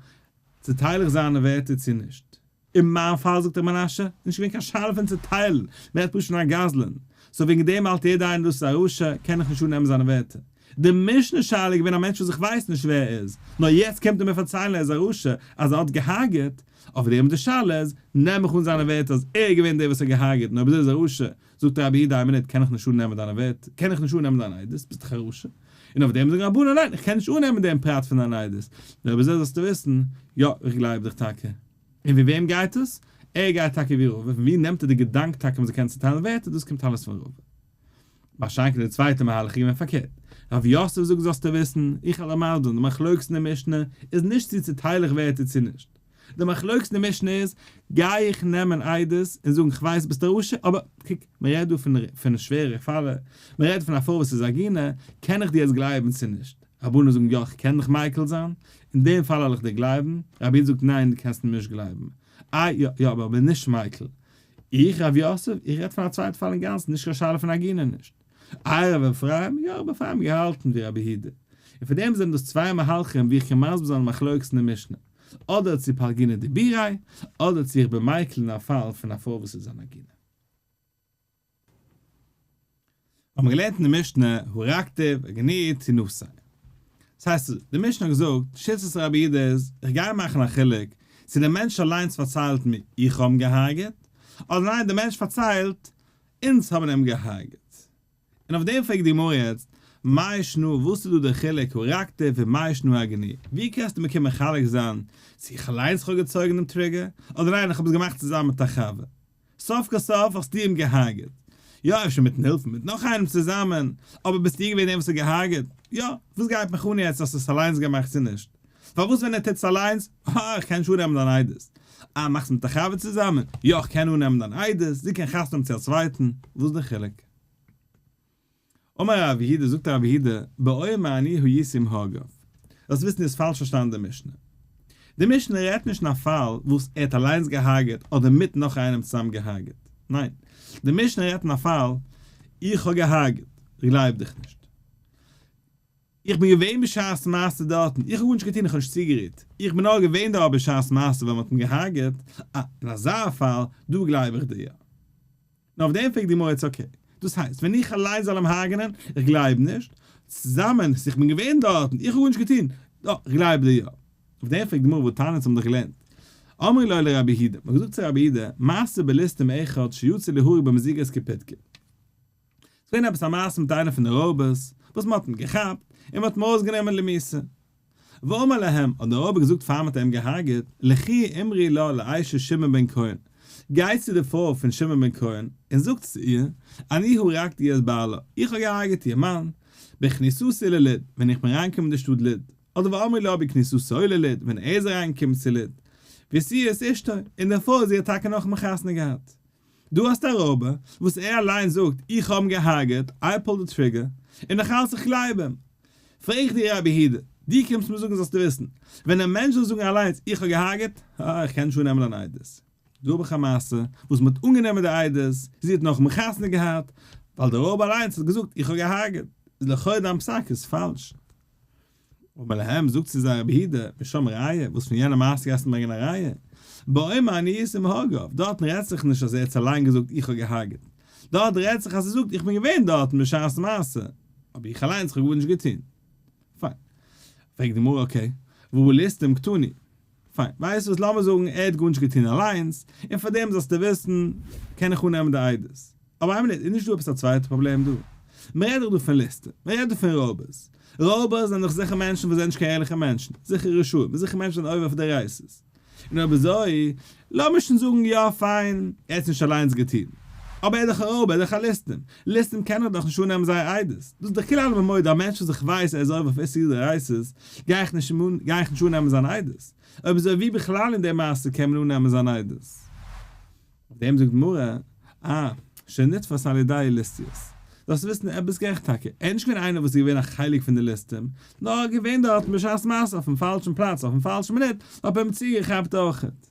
צוטייל איך זיינע ווערטער צו נישט. אין מיין פאל זאגט ר' מנשה, איז נישט געווען קיין שאלה פון צוטיילן, מען רעדט פשוט פון א גזלן, so וועגן דעם האלט יעדער איינער דאס איז א רשע, קען איך נישט אננעמען זיינע ווערטער. די משנה שאלה איז געווען א מענטש וואס איך ווייס נישט ווער ער איז, נאר יעצט קומט ער מיר פארציילן ער איז א רשע, אז ער האט געהארגעט, אויף דעם די שאלה איז, נעם איך אן זיינע ווערטער אז ער איז געווען דער וואס האט געהארגעט און אויב אזוי איז ער א רשע, זאגט רבי יהודה איין מינוט קען איך נישט אננעמען דיינע ווערטער, קען איך נישט אננעמען דיין עדות, ביסט דאך א רשע. און אויף דעם זאגן רבנן ניין איך קען נישט אננעמען דעם פרט פון דיין עדות, נאר אויב אזוי זאלסטו וויסן, יא איך גלייב דיך טאקע. און ווי וועם גייט עס? ער גייט טאקע ווי רבא, פון ווי נעמט ער די געדאנק טאקע מ'זאל קענען צוטיילן ווערטער, דאס קומט אלעס פון רבא. מה שאין כן די צווייטע מהלך איז געווען פארקערט. רב יוסף זאגט זאלסטו וויסן, איך על המזון, די מחלוקת אין די משנה איז נישט צו צוטייל איך ווערטער צו נישט. די מחלוקת אין די משנה איז, גיי איך נעמען עדות און זאגן כ'ווייס ביסט א רשע, אבער קוק, מ'רעדט דא פון פון שווערע פאלער, מ'רעדט פון א פרוי וואס איז עגונה, קען איך דיר יעצט גלייבן צו נישט? רבנן זאגן יא כ'קען דיך מיקל זיין, אין דעם פאל וועל איך דיר גלייבן, רבי יהודה זאגט ניין דו קענסט מיר נישט גלייבן, איי יא יא אבער כ'בין נישט מיקל, איך רב יוסף, איך רעד פון א צווייטע פאל אינגאנצן, נישט קיין שאלה פון עגונה נישט. איי רבי אפרים, יא רבי אפרים האט געהאלטן ווי רבי יהודה. און פון דעם זענען דאס צוויי מהלכים ווי איך קען מסביר זיין די מחלוקת אין די משנה. אדער צו פלגינן דיבוריה, אדער צו איך בין מיקל אין א פאל פון א פרוי וואס איז אן עגונה. האבן מיר געלערנט אין די משנה, הרגתיו הגינוהו תינשא. דאס הייסט, די משנה האט געזאגט, שיטת רבי יהודה איז, איך גיי מאכן א חילוק, צו דער מענטש אליינס פארציילט מיר, איך האב אים געהארגעט, אדער ניין, דער מענטש פארציילט, אונז האבן אים געהארגעט. און אויף דעם פרעגט די גמרא יעצט, מאי שנא, וואס איז דא דער חילוק, הרגתיו ומאי שנא הגינוהו? ווי קענסטו מיר קומען מחלק זיין, צו איך אליינס האב געצויגן דעם trigger, אדער ניין, איך האב עס געמאכט צוזאמען מיט א חבר? סוף כל סוף האסטו אים געהארגעט. יא, אפשר מיטן הילף מיט נאך איינעם צוזאמען, אבער ביסטו געווען דער וואס האט געהארגעט? יא, וואס גייט מיך אן יעצט האסט עס אליינס געמאכט צו נישט? פארוואס ווען ער טוט עס אליינס, אה, איך קען נישט אננעמען דיין עדות. אה, מאכסט מיט א חבר צוזאמען? יא, איך קען אננעמען דיין עדות, זי קען חתונה האבן צו א צווייטן, וואס איז די חילוק? אמר רב יהודה, זאגט רב יהודה, באומר אני הייתי עם הורגיו. זאלסט וויסן דו האסט פאלש פארשטאנען די משנה. די משנה רעדט נישט אין א פאל וואס ער האט אליינס געהארגעט אדער מיט נאך איינעם צוזאם געהארגעט. ניין. די משנה רעדט אין א פאל, איך האב געהארגעט, כ'גלייב דיך נישט. איך בין געווען בשעת מעשה דארטן, איך האב גארנישט געטון, איך האב נישט צוגערירט, איך בין נאר געווען דארט בשעת מעשה ווען מ'האט אים געהארגעט, אה, אין אזא פאל, דא גלייב איך דיר יא. נאר אויף דעם פרעגט די גמרא יעצט okay, דאס הייסט ווען איך אליין זאל אים הרג'נען, איך גלייב נישט, צוזאמען, איך בין געווען דארטן, איך האב גארנישט געטון, דא, איך גלייב דיר יא. אויף דעם פרעגט די גמרא והתניא האבן דאך געלערנט. אמרו לו לרבי יהודה, מען האט געזאגט צו רבי יהודה, מעשה בליסטים אחד שיצא ליהרג במזיגת קופיטקא. ס'איז געווען עפעס א מעשה מיט איינער פון די רויבערס, וואס מען האט אים געכאפט, און מען האט אים ארויסגענומען למיתה. ואמר להם, האט דער רויבער געזאגט פאר מען האט אים געהארגעט, לכו אמרו לה לאשת שמעון בן כהן, גייט צו די פרוי פון שמעון בן כהן, און זאגט צו איר, אני הרגתי את בעלה, איך האב געהארגעט איר מאן, בכניסתי ללוד, ווען איך בין אריינגעקומען אין די שטאט לוד, אדער ואמרי לה בכניסתו ללוד, ווען ער איז אריינגעקומען צו לוד, והשיאו את אשתו, און די פרוי זי האט טאקע נאכאמאל חתונה געהאט. דא האסטו א רויבער וואס ער אליין זאגט איך האב אים געהארגעט, I pulled the trigger, און נאך אלץ איך גלייב אים. פרעג איך דיר רבי יהודה, דו קומסט מיר זאגן זאלסטו וויסן, ווען א מענטש זאל זאגן אליינס איך האב געהארגעט, הא איך קען נישט אננעמען אן עדות. דא האב איך א מעשה וואס מען האט אנגענומען די עדות, זי האט נאכדעם חתונה געהאט, ווייל דער רויבער אליינס האט געזאגט איך האב געהארגעט, איז לכאו' דיין פסק איז פאלש. אמר להם, זאגט צו זיי רבי יהודה, משם ראיה, וואס פון יענע מעשה גייסטו ברענגען א ראיה? באומר אני הייתי עם הורגיו, דארטן רעדט זיך נישט אז ער האט אליין געזאגט איך האב געהארגעט, דארט רעדט זיך אז ער זאגט איך בין געווען דארטן בשעת מעשה, אבער איך אליינס איך האב גארנישט געטון. פיין. פרעגט די גמרא okay, והא ליסטים קתני? פיין, ווייסט וואס לאמיר זאגן ער האט גארנישט געטון אליינס, און פאר דעם זאלסטו וויסן קען איך אננעמען די עדות. אבער איין מינוט, איז נישט דא עפעס א צווייטע פראבלעם דא? מען רעדט דאך דא פון ליסטים, מען רעדט דא פון רויבערס. רויבערס זענען דאך זיכער מענטשן וואס זענען נישט קיין ערליכע מענטשן, זיכער רשעים, זיכער מענטשן זענען עובר אויף דאורייתא'ס. און אויב אזוי, לאמיר שוין זאגן יא פיין, ער האט עס נישט אליינס געטון. אבער ער איז דאך א רויבער, ער איז דאך א ליסטים, ליסטים קען איך דאך נישט אננעמען זייער עדות, דאס איז דאך כולי עלמא מודה א מענטש וואס איך ווייס ער איז עובר אויף איסור דאורייתא'ס גיי איך נישט גיי איך נישט אננעמען זיין עדות, אויב אזוי ווי בכלל אין די מעשה קען מען אננעמען זיין עדות? אויף דעם זאגט די גמרא, אה, שנתפס על ידי ליסטיות. זאלסט וויסן ער ביסט גערעכט טאקע, ער איז נישט געווען איינער וואס איז געווען א חלק פון די ליסטים, נאר ער איז געווען דארטן בשעת מעשה אויפן פאלשן פלאץ אויפן פאלשן מינוט, האט מען אים צוגעכאפט אויכעט.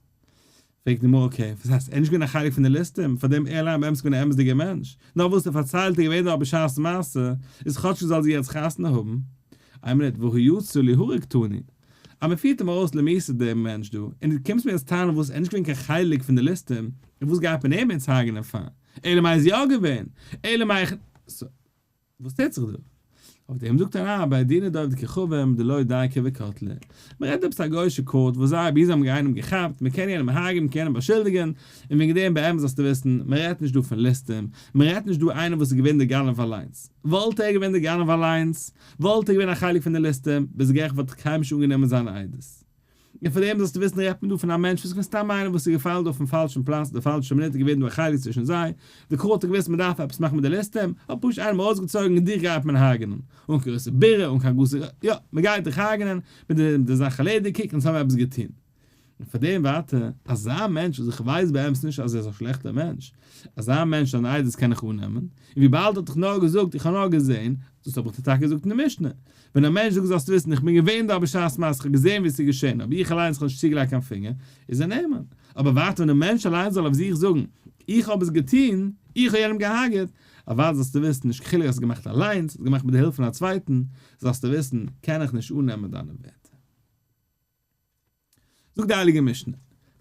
פרעגט די גמרא okay, וואס הייסט ער איז נישט געווען א חלק פון די ליסטים, פאר דעם ער אליין באמת געווען א אמת'דיגער מענטש, נאר וואס ער פארציילט איז געווען דארט בשעת מעשה, איז כאטשיג זאל זי יעצט חתונה האבן. איין מינוט, והא יצא ליהרג תני. אז מען פירט אים ארויס למיתה דעם מענטש דא, און דו קומסט מיר יעצט טענה'ן וואס ער איז נישט געווען קיין חלק פון די ליסטים, און וואס גייט מען אים יעצט הרג'נען פאר? אלא מאי איז יא געווען, אלא מאי איך. סא וואס טוט זיך דא? אויף דעם זאגט ער אה בי דינא דעובדי כוכבים דלא דייקי וקטלי. מען רעדט עפעס א גוי'שע court וואס זיי אבי זיי האבן איינעם געכאפט, מען קען יענעם הרג'ען מען קען יענעם באשולדיגען, און וועגן דעם באמת זאלסטו וויסן, מען רעדט נישט דא פון ליסטים, מען רעדט נישט דא איינער וואס איז געווען דער גנב אליינס. וואלט ער געווען דער גנב אליינס, וואלט ער געווען א חלק פון די ליסטים, ביסט גערעכט וואלט איך קיינמאל נישט אנגענומען זיינע עדות. און פאר דעם זאלסטו וויסן רעדט מען דא פון א מענטש וואס איז געווען סתם איינער וואס איז געפאלן דא אויפן פאלשן פלאץ די פאלשע מינוט איז געווען דא א חלק צווישן זיי, די court האט געוואוסט מען דארף עפעס מאכן מיט די ליסטים, האט פשוט איינעם ארויסגעצויגן און דיך גייט מען הרג'נען, אן קיין גרויסע בירור אן קיין גרויסע יא מען גייט דיך הרג'נען מיט די זאך ערלעדיגט קוק אונז האבן עפעס געטון. און פאר דעם ווייטער, אזא מענטש וואס איך ווייס באמת נישט אז ער איז א שלעכטער מענטש, אזא מענטש זיין עדות קען איך אננעמען, און וויבאלד האט דאך נאר געזאגט איך האב נאר געזען, דאס האב איך דיר טאקע געזאגט אין די משנה, ווען א מענטש זאגט זאלסטו וויסן איך בין געווען דארט בשעת מעשה איך האב געזען ווי עס איז געשען אבער איך אליינס האב נישט צוגעלייגט קיין פינגער, איז ער נאמן. אבער ווייטער ווען א מענטש אליינס זאל אויף זיך זאגן איך האב עס געטון, איך האב יענעם געהארגעט, אוודאי זאלסטו וויסן, נישט קיין חילוק האסט עס געמאכט אליינס, האסט געמאכט מיט די הילף פון א צווייטן, זאלסטו וויסן, קען איך נישט אננעמען דיינע ווערטער. זאגט די הייליגע משנה,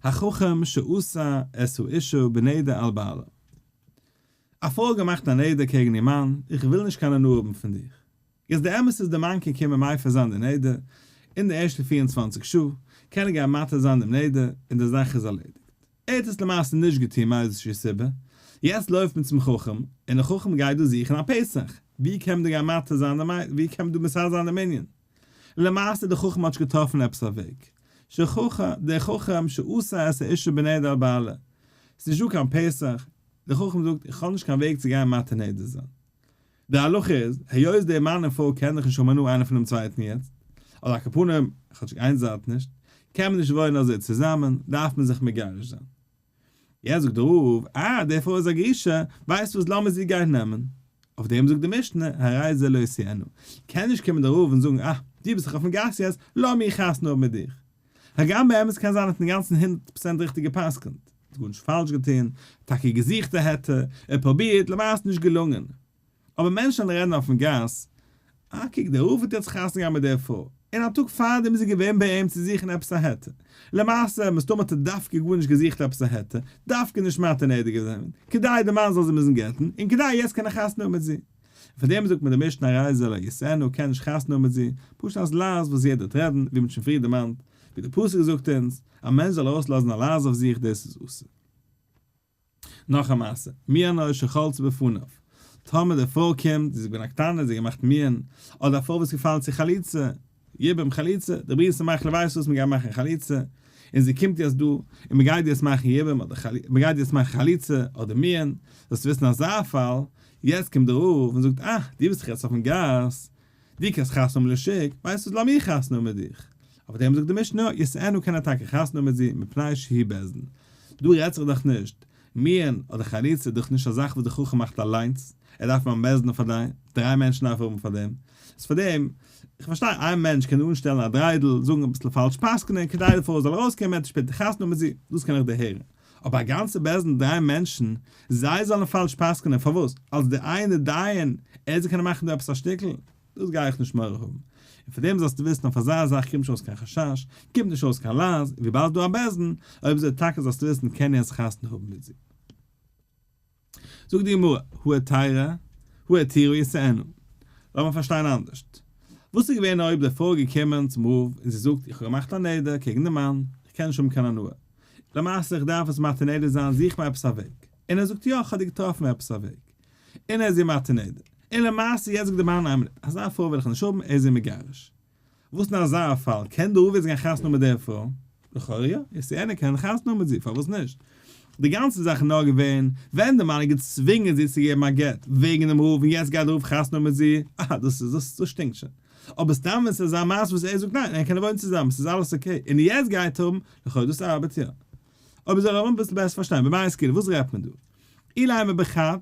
החכם שאסר את האשה בנדר על בעלה. א פרוי האט געמאכט א נדר קעגן איר מאן, איך וויל נישט קיין הנאה האבן פון דיך. יעצט די אמת איז די מאן קען קומען מפר זיין די נדר אין די ערשטע 24 שעה, קען ער גיין מתיר זיין דעם נדר און די זאך איז ערלעדיגט. ער האט עס למעשה נישט געטון מאיזושהי סיבה, יעצט לויפט מען צום חכם, און דער חכם גייט דא זוכן א פתח, ווי קען מען דא גיין מתיר זיין די ווי קען מען דא מסדר זיין דעם ענין? למעשה דער חכם האט נישט געטראפן עפעס א וועג. שכחה, דער חכם שאסר את האשה בנדר על בעלה. ס'איז נישט דא קיין פתח, דער חכם זאגט איך האב נישט קיין וועג צו גיין מתיר נדר זיין. די הלכה איז, היות דער מאן און פרוי קענען זיך נישט האבן הנאה איינער פונעם צווייטן יעצט, אדער על כל פנים, כאטשיג איין זייט נישט, קען מען נישט וואוינען אזוי צוזאמען, דארף מען זיך מגרש זיין. יעצט זאגט דער רב, אה, די פרוי איז א גרושה, ווייסט וואס לאמיר זי גיין נעמען. אויף דעם זאגט די משנה, הרי זה לא ישאנה. קען נישט קומען דער רב און זאגן, אה, דו ביסט דאך אויפן גאס יעצט, לאמיר חתונה האבן מיט דיך. הגם באמת קען זיין ער האט אינגאנצן הונדערט פראצענט ריכטיג גע'פסק'נט, האט גארנישט פאלש געטון, טאקע געזוכט א היתר, ער פרובירט, למעשה נישט געלונגען. אבער מענטשן רעדן אויפן גאס, אה קוק דער רב האט יעצט חתונה געהאט מיט דער פרוי, און א טאג פארדעם איז ער געווען ביי אים צו זוכן עפעס א היתר. למעשה, מסתמא האט ער דווקא גארנישט געזוכט עפעס א היתר, דווקא נישט מתיר נדר געווען, כדי די מאן זאל זי מוזן גט'ן, און כדי יעצט קען ער חתונה האבן מיט זי. און פאר דעם זאגט מען די משנה הרי זה לא ישאנה קען נישט חתונה האבן מיט זי, פשוט אלס לעז וואס יעדער וועט רעדן, ווי מ'האט שוין פריער דערמאנט, ווי דער פסוק זאגט אונז, א מענטש זאל ארויסלאזן א לעז אויף זיך דאס איז אסור. נאך א מעשה, מיאנה שחלצה בפניו, טאמער די פרוי קומט, זי איז געווען א קטנה, זי האט געמאכט מיאון, אדער א פרוי וואס איז געפאלן צו חליצה, יבום חליצה, די בריאות מאכט ווייסט וואס מען גייט מאכן חליצה, און זי קומט יעצט דא, און מען גייט יעצט מאכן יבום אדער מען גייט יעצט מאכן חליצה אדער מיאון, זאלסטו וויסן אזא פאל, יעצט קומט דער רב און זאגט אה, דו ביסט דאך יעצט אויפן גאס, דו קענסט חתונה האבן לשוק, ווייסט וואס לאמיר חתונה האבן מיט דיך. אויף דעם זאגט די משנה, ישאנה קען ער טאקע חתונה האבן מיט זי, מפני שהוא בית דין. דא רעדט זיך דאך נישט, מיאון אדער חליצה איז דאך נישט א זאך וואס דער חכם מאכט אליינס, ער דארף האבן א בית דין פאר דעם, דריי מענטשן דארף ער האבן פאר דעם. איז פאר דעם, איך פארשטיי איין מענטש קען אנשטעלן א דריידל, זאגן אביסל פאלש פסק'נען כדי די פרוי זאל ארויסקומען און שפעטער חתונה האבן מיט זי, דאס קען איך דערהערן. אבער א גאנצע בית דין דריי מענטשן, זיי זאלן פאלש פסק'נען, פארוואס? אלס דער איינער דיין, ער זאל קענען מאכן דא עפעס א שטיקל? דאס גיי איך נישט מורא האבן. און פאר דעם זאלסטו וויסן אויף אזא זאך קומט נישט אויס קיין חשש, קומט נישט אויס קיין לעז, און וויבאלד דא א בית דין, אויב אזוי טאקע זאלסטו וויסן קען יענץ חתונה האבן מיט זי. זאגט די גמרא, הא התירה, הא התירו ישאנה. לאמיר פארשטיין אנדערשט. וואס איז געווען אויב די פרוי איז געקומען צום רב און זי זאגט איך האב געמאכט א נדר קעגן די מאן, איך קען נישט האבן קיין הנאה, למעשה איך דארף עס מתיר נדר זיין זוך מיר עפעס א וועג, און ער זאגט יא איך האב דיר געטראפן עפעס א וועג, און ער איז איר מתיר נדר, און למעשה יעצט זאגט די מאן איין מינוט, אזא פרוי וויל איך נישט האבן, ער איז איר מגרש. וואס אין אזא פאל, קען דער רב יעצט גיין חתונה האבן מיט דער פרוי? לכאורה יא, ישאנה קען חתונה האבן מיט זי, פארוואס נישט? די גאנצע זאך איז נאר געווען ווען די מאן איז געצווינגען זי צו געבן א גט וועגן דעם רב און יעצט גייט די רב חתונה האבן מיט זי, אה דאס איז דאס דאס שטינקט שוין. אבער סתם ווען ס'איז אזא מעשה וואס ער זאגט ניין ער קען וואוינען צוזאמען ס'איז אלעס okay און יעצט גייט האבן, לכאו' דאס ארבעט יא. אויב אזוי לאמיר אביסל בעסער פארשטיין במאי עסקינן וואס רעדט מען דא? אילימא בחד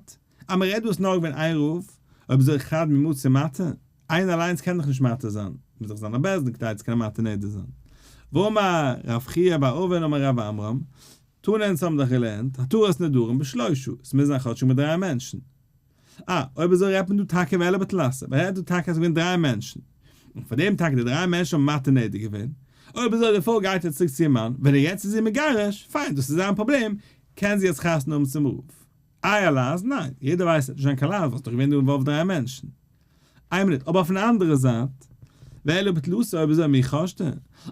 אז מ'רעדט דא איז נאר געווען איין רב, אויב אזוי חד מי מצי מטה, איינער אליינס קען דאך נישט מתיר זיין, מוז דאך זיין א בית דין כדי צו קענען מתיר נדר זיין. ואמר רב חייא בר אבין אמר רב עמרם, תנא אונז האבן דאך געלערנט, התרת נדרים בשלושה, ס'מוז זיין כאטשיג מיט דריי מענטשן. אה, אויב אזוי רעדט מען דא טאקע ואלא בתלתא, מען רעדט דא טאקע אז ס'איז געווען דריי מענטשן, און פאר דעם טאקע די דריי מענטשן האבן מתיר נדר געווען, אויב אזוי די פרוי גייט יעצט צוריק צו איר מאן, ווען ער יעצט איז איר מגרש, פיין דאס איז זיין פראבלעם, קען זי יעצט חתונה האבן צום רב. איי א לעז? ניין, יעדער ווייסט ס'וועט נישט זיין קיין לעז ווייל ס'איז דאך געווען דא involved דריי מענטשן. איין מינוט, אבער אויפן אנדערע זייט, ואלא בתלתא אויב אזוי מי חשדא?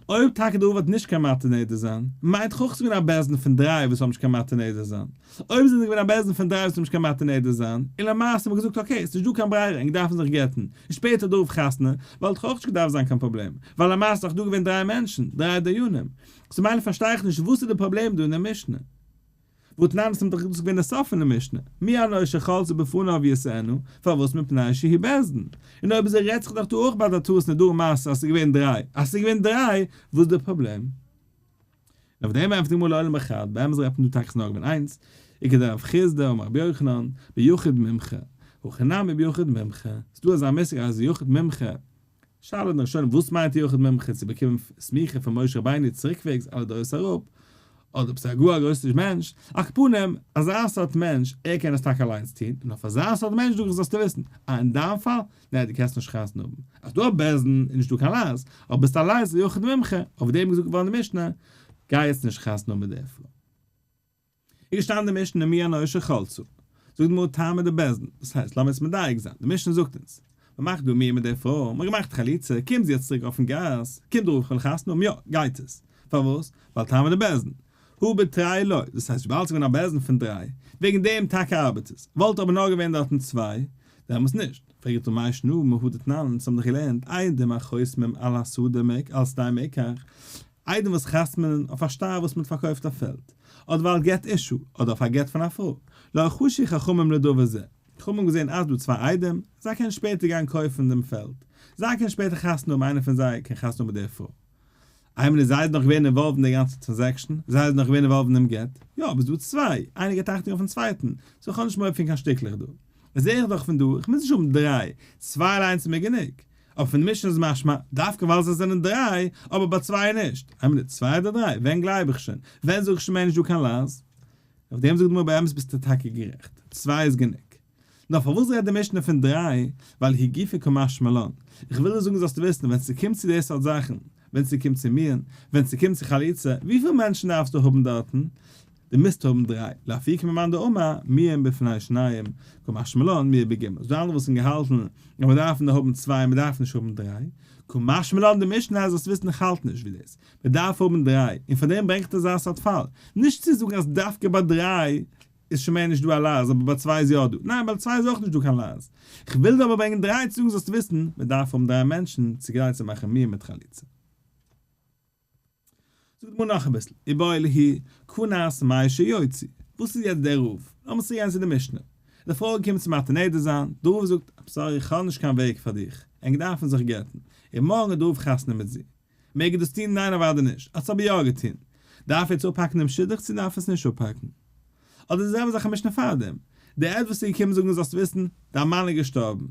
אויב טאקע די רב האט נישט קיין מתיר נדר זיין, מיינט דאך אויך ס'איז געווען א בית דין פון דריי וואס האבן נישט קיין מתיר נדר זיין. אויב זענען זיי געווען א בית דין פון דריי וואס האבן נישט קיין מתיר נדר זיין, און למעשה האט מען געזאגט okay ס'נישט דא קיין ברירה ענק דארפן זיך גט'ן, און שפעטער האט די רב חתונה, וואלט דאך אויך נישט געדארפט זיין קיין פראבלעם, ווייל למעשה איז דאך דא געווען דריי מענטשן, דריי דיינים. סאו מילא פארשטיי איך נישט וואס איז די פראבלעם דא אין די משנה. והתנן איז דאך דאס געווען די סוף פון די משנה, מי הנה שחלצה בפניו ישאנה, פארוואס מפני שהוא בית דין? און אויב אזוי רעדט זיך דאך דא אויך ביי די התרת נדרים מעשה אז ס'איז געווען דריי, אז ס'איז געווען דריי, וואס איז די פראבלעם? און אויף דעם ענטפערט די גמרא לעולם בחד, באמת רעדט מען דא טאקע ס'איז נאר געווען איינס, וכדרב חסדא אמר רבי יוחנן, ביחיד מומחה, הכא נמי ביחיד מומחה, ס'דא אזא מושג אז יחיד מומחה, שאלה אין ראשונים וואס מיינט יחיד מומחה צו באקומען סמיכה פון משה רבינו צוריקוועגס אלע דורות אראפ, אדער ביסט א גאר א גרויסער מענטש, על כל פנים אזא סארט מענטש ער קען עס טאקע אליינס טון, און אויף אזא סארט מענטש זאג איך זאלסטו וויסן אז אין דיין פאל, ניין דו קענסט נישט חתונה האבן, אז דא א בית דין איז נישטא קיין לעז, אבער ביסט אליינס א יחיד מומחה, אויף דעם איז געזאגט געווארן די משנה, גיי יעצט נישט חתונה האבן מיט דער פרוי. איז געשטאנען די משנה מי הנה שחלצה, זאגט די גמרא טעמא דבית דין, דאס הייסט לאמיר עס מדייק זיין, די משנה זאגט אונז, מען מאכט דא מיאון מיט די פרוי, מען האט געמאכט חליצה, קומט זי יעצט צוריק אויפן גאס, קומט דער רב כ'וויל חתונה האבן, יא, גייט עס, פארוואס? ווייל טעמא דבית דין, הא בתרי לא, דאס הייסט וויבאלד ס'איז געווען א בית דין פון דריי, וועגן דעם טאקע ארבעט עס, וואלט אבער נאר געווען דארטן צוויי, דעמאלס נישט. פרעגט ער מאי שנא מהא דתנן, אונז האבן דאך געלערנט, עדים החותמים על השדה על שדה מקח, עדים וואס חתמ'נען אויף א שטר וואס מ'האט פארקויפט א פעלד, אדער ועל גט אשה, אדער אויף א גט פון א פרוי, לא חשו חכמים לדבר זה, חכמים האבן געזען אז דא צוויי עדים, זיי קענען שפעטער גיין קויפן דעם פעלד, זיי קענען שפעטער חתונה האבן איינער פון זיי קען חתונה האבן מיט דער פרוי. איינמאל איז זיי נאך געווען involved אין די גאנצע transaction, זיי זענען נאך געווען involved אין דעם גט, יא אבער ס'דא צוויי, איינער געבט אכטונג אויפן צווייטן, so כ'האב נישט מורא פון קיין שטיקלעך דא. זעה איך דאך פון דא, איך מוז נישט האבן דריי, צוויי אליינס איז מיר גענוג. אבער פון די משנה איז משמע, דווקא ווייל זיי זענען דריי, אבער ביי צוויי נישט. איין מינוט, צוויי אדער דריי? ווען גלייב איך שוין? ווען זאג איך שוין מער נישט דא קיין לעז? אויף דעם זאגט די גמרא באמת ביסטו טאקע גערעכט, צוויי איז גענוג. נאר פארוואס רעדט די משנה פון דריי, ווייל היא גופא קא משמע לן. איך וויל דיר זאגן זאלסטו וויסן, ווען ס'קומט צו די סארט זאכן, ווען ס'קומט צו מיאון, ווען ס'קומט צו חליצה, וויפיל מענטשן דארפסטו האבן דארטן? דו מוזט האבן דריי, לאפוקי ממאן דאמר מיאון בפני שניים, קא משמע לן מיאון בג'. ס'דא אנדערע וואס האבן געהאלטן אז מ'דארף נאר האבן צוויי און מ'דארף נישט האבן דריי, קא משמע לן די משנה אז זאלסט וויסן איך האלט נישט ווי דאס, מ'דארף האבן דריי, און פאר דעם ברענגט אזא סארט פאל, נישט צו זאגן אז דווקא ביי דריי איז שוין מער נישט דא א לעז אבער ביי צוויי איז יא דא, ניין ביי צוויי איז אויך נישט דא קיין לעז, כ'וויל דיר אבער ברענגען דריי צו זאגן זאלסט וויסן, מ'דארף האבן דריי מענטשן צו כדי צו מאכן מיאון מיט חליצה. זאגט די גמרא נאך אביסל, איבעיא להו, כנס מהו שיוציא, וואס איז יעצט דער רב? לאמיר צוריק גיין צו די משנה, די פרוי איז געקומען צו מתיר נדר זיין, דער רב זאגט, I'm sorry איך האב נישט קיין וועג פאר דיך, ענק דארפן זיך גט'ן, און מארגן האט דער רב חתונה מיט זי. מעג ער דאס טון? ניין אוודאי נישט, האט עס אבער יא געטון. דארף ער יעצט אפהאקן דעם שידוך צו דארף ער עס נישט אפהאקן? אדער די זעלבע זאך א משנה פארדעם, דער עד וואס איז געקומען זאגן זאלסט וויסן, דיין מאן איז געשטארבן,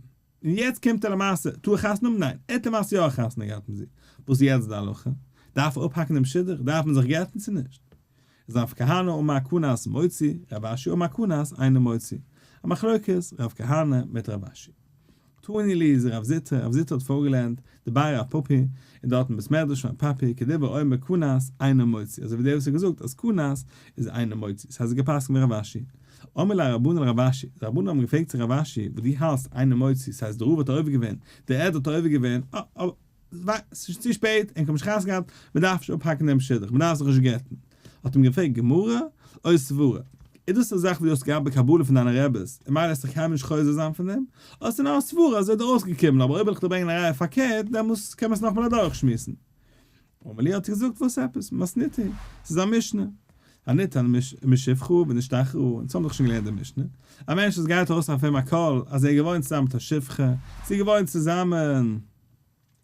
און יעצט קומט ער למעשה, טאר ער חתונה האבן? ניין, ער האט למעשה יא חתונה געהאט מיט זי, וואס איז יעצט די הלכה? דארף ער אפהאקן דעם שידוך? דארף מען זיך גט'ן צו נישט? איז רב כהנא אמר כנס מוציא, רב אשי אמר כנס אינו מוציא. א מחלוקת רב כהנא מיט רב אשי. תני להו איז רב זוטרא, רב זוטרא האט פארגעלערנט דבי רב פפי, און דארט אין בית מדרש פון רב פפי, כדברי אומר כנס אינו מוציא, אזוי ווי דער וואס האט געזאגט אז כנס איז אינו מוציא, ס'הייסט געפסקנט ווי רב אשי. אמרו ליה רבנן לרב אשי, די רבנן האבן געפרעגט צו רב אשי, וואס דו האלסט אינו מוציא, ס'הייסט די רב האט עובר געווען, דער עד האט עובר געווען, אה, אבער ס'איז שוין צו שפעט, ענק האבן נישט חתונה געהאט, מ'דארף נישט אפהאקן דעם שידוך, מ'דארף זיך נישט גט'ן. האט אים געפרעגט, גמרא או סברה? איז דאס א זאך וואס דו האסט געהאט בקבלה פון דיינע רעבעס, און מילא וועסטו קיינמאל נישט חוזר זיין פון דעם? אדער ס'איז נאר א סברה, אזוי איז דיר אויסגעקומען, אבער אויב וועל איך דיר ברענגען א ראיה פארקערט, דעמאלס קען מען עס נאכאמאל אדורכשמועסן. אמר להו האט געזאגט, וואס עפעס? מתניתא, ס'איז א משנה. הניתן משפחה ונשתחררה, אונז האבן דאך שוין געלערנט די משנה, א מענטש וואס גייט ארויס אויף אים א קול אז ער איז געוואוינט צוזאמען מיט א שפחה, זי איז געוואוינט צוזאמען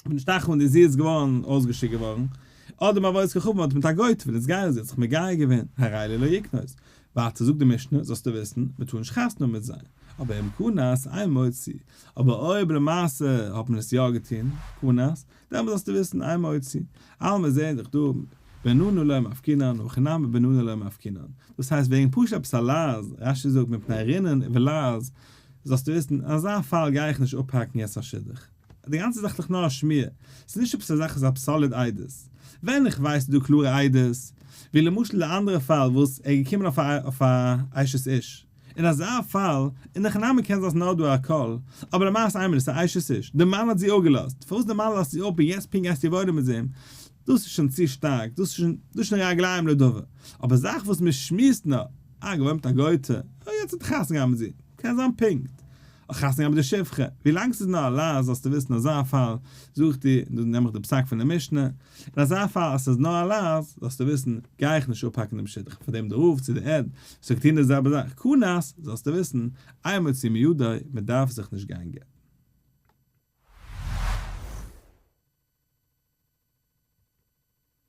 ונשתחררה און זי איז געווארן אויסגעשיקט געווארן, אדער מעבודת כוכבים אדער מיט א גוי'טע ונתגיירה זי האט זיך מגייר געווען, הרי אלו לא יקנוס. ווייטער זאגט די משנה, זאלסטו וויסן, מען טאר נישט חתונה האבן מיט זיי, אבער אם כנס אין מוציא, אבער אויב למעשה האט מען עס יא געטון, כנס, דעמאלט זאלסטו וויסן אין מוציא. אלעמען זעהן דאך דא, בננא לא מפקינן, הכא נמי בננא לא מפקינן. דאס הייסט וועגן פשוט עפעס א לעז, רש"י זאגט מפני רינון ולעז, זאלסטו וויסן, אין אזא פאל גיי איך נישט אפהאקן יעצט א שידוך. די גאנצע זאך איז דאך נאר א שמועה, ס'איז נישט עפעס א זאך וואס איז א solid עדות. ווען איך ווייס איז דא קלארע עדות, ווי למשל די אנדערע פאל וואס ער איז געקומען אויף א אשת איש. אין אזא פאל, אין הכי נמי קען זיין ס'נאר דא א קול, אבער למעשה איינמאל עס איז א אשת איש, די מאן האט זי אפגעלאזט, פארוואס די מאן לאזט זי אפ און יעצט פונקט גייסטו וואוינען מיט זעם, דאס איז שוין צו שטארק, דאס איז שוין דאס איז שוין רגליים לדבר. אבער זאך וואס מען שמועסט נאר, אה געוואוינט מיט א גוי'טע, אה יעצט האט ער חתונה געהאט מיט זי, קען זיין פונקט. אויך חתונה געהאט מיט די שפחה, ווילאנג ס'איז נאר א לעז זאלסטו וויסן אזא פאל, זאג איך דיר, און דא נעם איך די פסק פון די משנה, אין אזא פאל אז ס'איז נאר א לעז, זאלסטו וויסן, גיי איך נישט אפהאקן דעם שידוך, פאר דעם די רב צו די עד וואס האט געטון די זעלבע זאך, קנס, זאלסטו וויסן, אין מוציא מידו, מ'דארף זיך נישט גיין גט'ן.